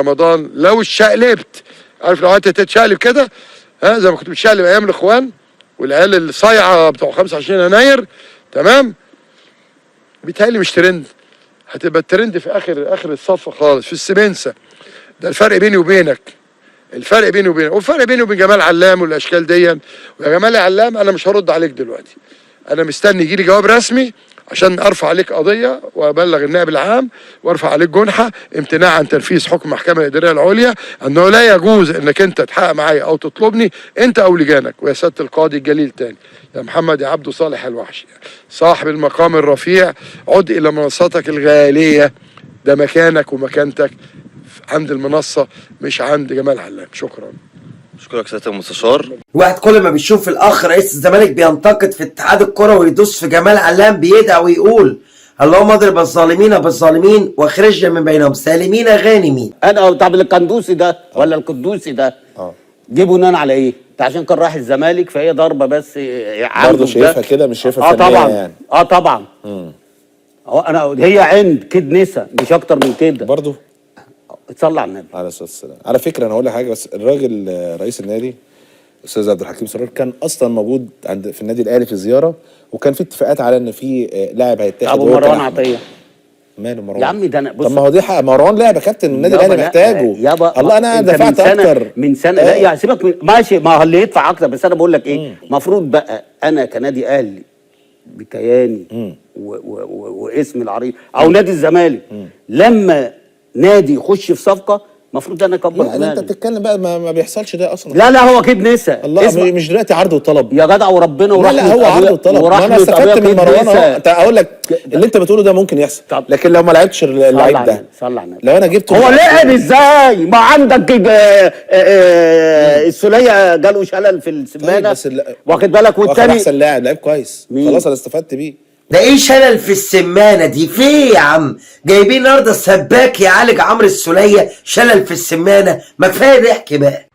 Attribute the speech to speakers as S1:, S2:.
S1: رمضان لو اتشقلبت، عارف لو قعدت تتشقلب كده، ها، زي ما كنت بتشقلب ايام الاخوان والعيال الصايعه بتوع 25 يناير، تمام؟ بيتهيألي مش ترند، هتبقى الترند في اخر اخر الصف خالص في السمنسه. ده الفرق بيني وبينك، الفرق بيني وبينك والفرق بيني وبين جمال علام والاشكال دي. ويا جمال علام انا مش هرد عليك دلوقتي، انا مستني يجي لي جواب رسمي عشان ارفع عليك قضية وابلغ النائب العام وارفع عليك جنحه امتناع عن تنفيذ حكم المحكمة الادارية العليا انه لا يجوز انك انت تحقق معايا او تطلبني انت او لجانك. ويا سيادة القاضي الجليل تاني، يا محمد يا عبده صالح الوحشي صاحب المقام الرفيع، عد الى منصتك الغالية، ده مكانك ومكانتك عند المنصة مش عند جمال علام. شكرا.
S2: اشكرك سيادة المستشار.
S3: الواحد كل ما بيشوف الاخ رئيس الزمالك بينتقد في اتحاد الكره ويدوس في جمال علام بيدعي ويقول اللهم اضرب الظالمين بالظالمين واخرجنا من بينهم سالمين غانمين.
S4: انا طب القندوسي ده ولا القدوسي ده جه بناء على ايه؟ ده عشان كان رايح الزمالك، فهي ضربه بس عنده
S5: برضه
S4: في
S5: شايفها
S4: ده.
S5: كده، مش شايفها فنية
S4: طبعا
S5: يعني.
S4: اه طبعا. هو انا هي عند كده نسا مش اكتر من كده.
S5: برضه
S4: اتصلى على النبي.
S5: على الصلاة والسلام. على فكرة انا هقول لك حاجة، بس الراجل رئيس النادي الاستاذ عبد الحكيم سرور كان اصلا موجود عند في النادي الاهلي في زيارة، وكان في اتفاقات على ان في لاعب هيتاخد
S4: ابو
S5: وهو كان
S4: مروان
S5: أحمد.
S4: عطية.
S5: ماله مروان
S4: يا عم ده أنا بص-
S5: طب ما هو دي حق مروان لاعب يا كابتن، النادي
S4: يابا
S5: الاهلي
S4: لا،
S5: محتاجه.
S4: يابا
S5: الله انا
S4: أنت من
S5: دفعت
S4: سنة،
S5: اكتر
S4: من سنة. لا
S5: آه.
S4: يعني سيبك من ماشي، ما هو اللي يدفع اكتر، بس انا بقول لك ايه، المفروض بقى انا كنادي اهلي بكياني واسمي العريض او نادي الزمالك، لما نادي يخش في صفقة المفروض انا اكبر
S5: لا ده انت
S4: دماغي.
S5: بتتكلم بقى ما بيحصلش ده اصلا.
S4: لا لا هو كده نسا.
S5: الله
S4: اسمع.
S5: مش دلوقتي عرض وطلب
S4: يا جدع وربنا
S5: لا
S4: ورحمة
S5: لا هو عرض
S4: أبويا-
S5: وطلب. ما انا
S4: ورحمة
S5: استفدت
S4: أبويا
S5: من
S4: كده
S5: مروان اهو.
S4: نسا.
S5: انت اقول لك اللي انت بتقوله ده ممكن يحصل،
S4: طب.
S5: لكن لو ما لعبتش اللعيب
S4: صلى على
S5: ده
S4: النبي، صلى على النبي.
S5: لو انا جبته
S4: هو لعب ازاي؟ ما عندك السوليه جاله شلل في السمانه.
S5: طيب، بس
S4: واخد بالك،
S5: واخد
S4: والتاني
S5: احسن لاعب، لعيب كويس.
S4: مين؟
S5: خلاص انا استفدت بيه.
S3: ده ايه شلل في السمانه دي؟ في إيه يا عم؟ جايبين النهارده سباك يعالج عمرو السوليه شلل في السمانه؟ ما كفاية ضحك بقى.